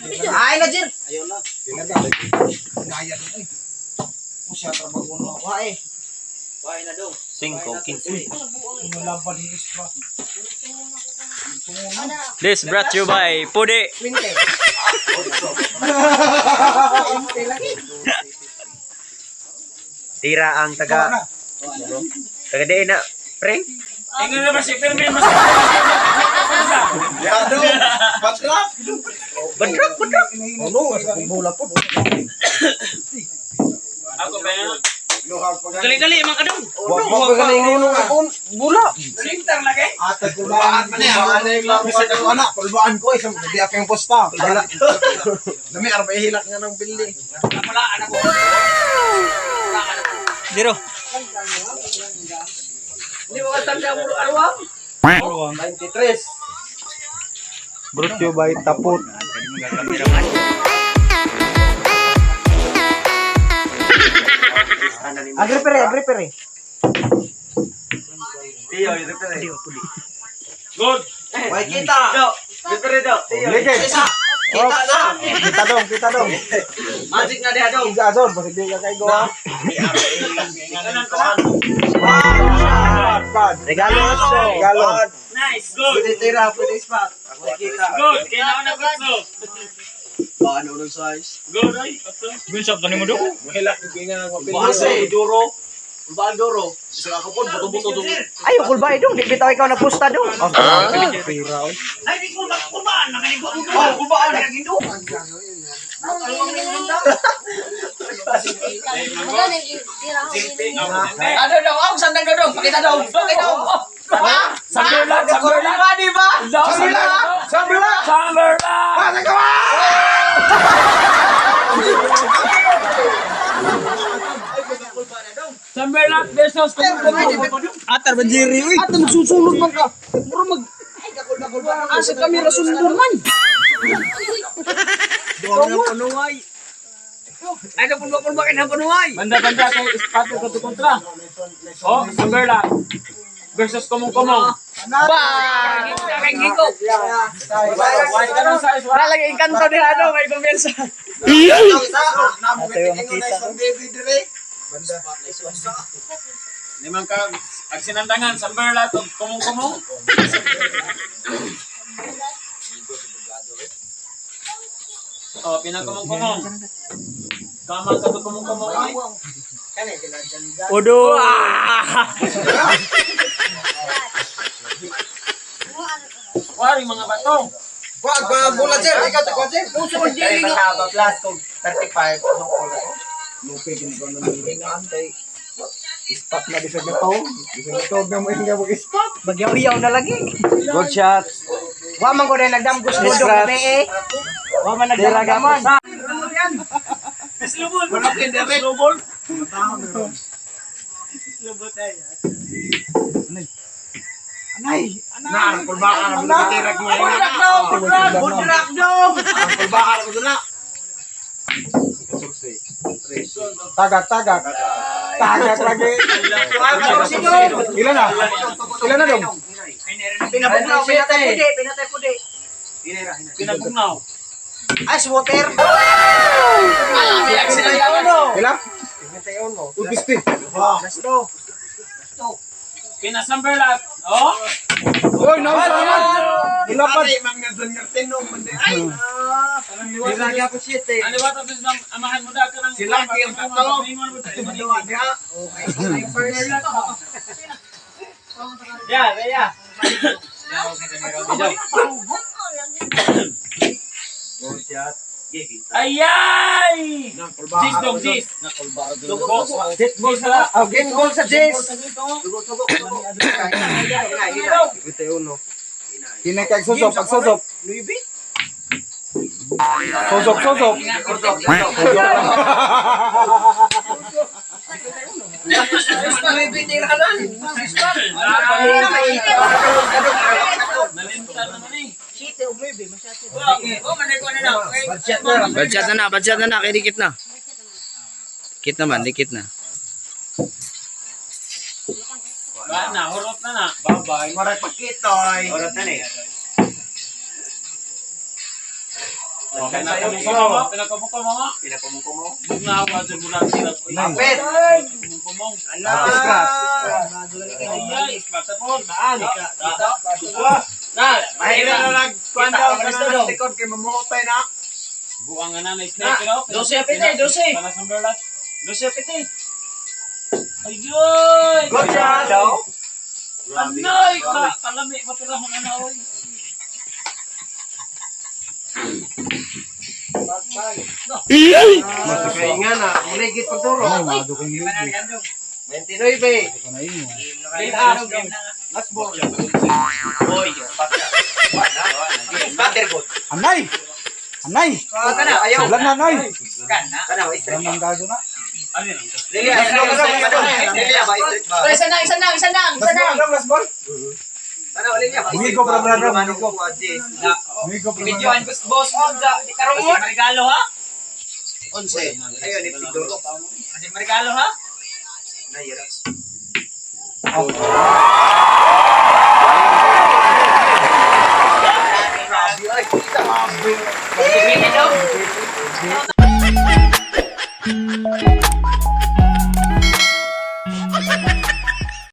Ay na, Jir. Ayaw na. Gaya din ay. O siya trabaho na ako eh. Kuhain na dong. 5, 15. Nalaban ni Stress. This brought to you by Pudi. 20. 20 lagi. Tira ang taga taga diin na pre. Ingon na ba si Firmin mas Ya dong. Batrak. Badrak, badrak. Ano, sa bola po. Ako ba yan? Dali-dali mga kadong. Wa pa galing nunong akon bula. Sinter lagi. Ate kulbaan pa niya. Ano anak, kulbaan ko eh. Hindi ako yung posta. Wala. Dami arbay hilak nga ng building. Wala anak ko. Zero. Hindi mo katanda mo arwang. 93. Brought you by Tapot. Agri pere, agri pere. Good. May kita. Libre daw. Ligay. Kita na. Kita dong, kita dong. Magic na diha dong. Iga zon, basig di ka kay go. Bad. Regalo. Regalo. Nice. Good. Pwede tira, pwede spot. May kita. Good. Kaya na na kutso. Paano ng size? Good ay. Kutso. Binsap tani mo do. Mahilak yung nga ng Duro. Kulbaan duro. Isa ako po, buto-buto dong. Ay, kulba dong, di bitaw ikaw na pusta dong. Oh, pira oy. Ay di ko makulbaan nakaligo mo. Oh, kulbaan. Ano daw? Ang sandang daw dong. Pakita daw. Pakita daw. Samberlat, samberlat. Di ba? Samberlat. Samberlat! Samberlat. Samberlat versus Kumumkumong. Atar banjiri uy. Ato magsusulod man ka. Mura mag Asa kami rasundon man. Ano kung kulba kay panuay? Banda banda kay ispato ka to kontra. Oh, Samberlat versus Kumumkumong. Ba! Kay Giko. Wala lang engkanto ni ano, may kumpiyansa. Ate yung makita. Baby dire. Limang ka ag sinandangan Samberlat og Kumumkumong. Oh, pinakumungkumong. Kama ka to kumungkumong ay. Odo. Wari mga bato. Wag ba bola sir, ikaw ta sir. Puso ko Ay mataba plus kog 35 usong ulo. Lupi gini ko na antay. Ispat na bisag na taon. Bisag na taon na mo yung mag ispat. Bagyaw-yaw na lagi. Good shot. Wa man ko na nagdamgos mo dong gabi eh. Wa man nagdamgaman. Slubol. Slubol. Anay, Na, kulbaan ang tira ko. Budrak dong, budrak, budrak dong. Kulbaan ko na. Tagak, tagak. Tagak lagi. Ilan na? Ilan na dong? Pinabugnaw, pinatay pudi, pinatay pudi. Pinabugnaw. Ice water. Ilan? Upisti. Gasto. Pinasamberlat. Oh. Oy, nausa naman. Ilapad. Ay. Ano ba tapos ng amahan mo da ka ng Sila ang tatlo. Ya, ya. Ayay! Jis dong jis. Goal sa oh, game goal sa Jess. Kinakag susop, pag susop. Susop, susop. Nalintan naman eh. Badshot na na, badshot na na, kay dikit na. Dikit naman, dikit na. Ba na, hurot na na. Bye-bye. Maray pakitoy. Orat na ni. Pinakamungkumong, pinakamungkumong. Pinakumungkumong. Bugnaw ka dyan mula sila. Apit. Kumungkumong. Scratch. Ay, patapon. Daan. Na, Mahira na nag-kuan daw Kita, ka na likod kay mamuhutay na. Buang nga na na snake, no? 12 apit eh, 12. Para sa berlat. 12 apit eh. Ayoy! Good shot. Anoy! Kalami, mapilahon na na, oy. Kainga na. Muligit pagturo. 29. Game up. Last ball. Boy, Spatter good. Anay! Anay! Kana, ayaw. Sablan na, anay! Kana, straight. Sablan ng gago na. Ano yun? Lilia, straight. Lilia, ba straight ba? Isa lang, isa lang, isa lang, isa Last lang. ball, last ball. Kana, Lilia, ba? Migo, bro, bro, bro, migo. Migo, bro, bro. Videoan ko boss on sa di karon. Marigalo ha? 11. Ayun, ipsi duro. Kasi marigalo ha? Nayira. Grabe, ay. Sige,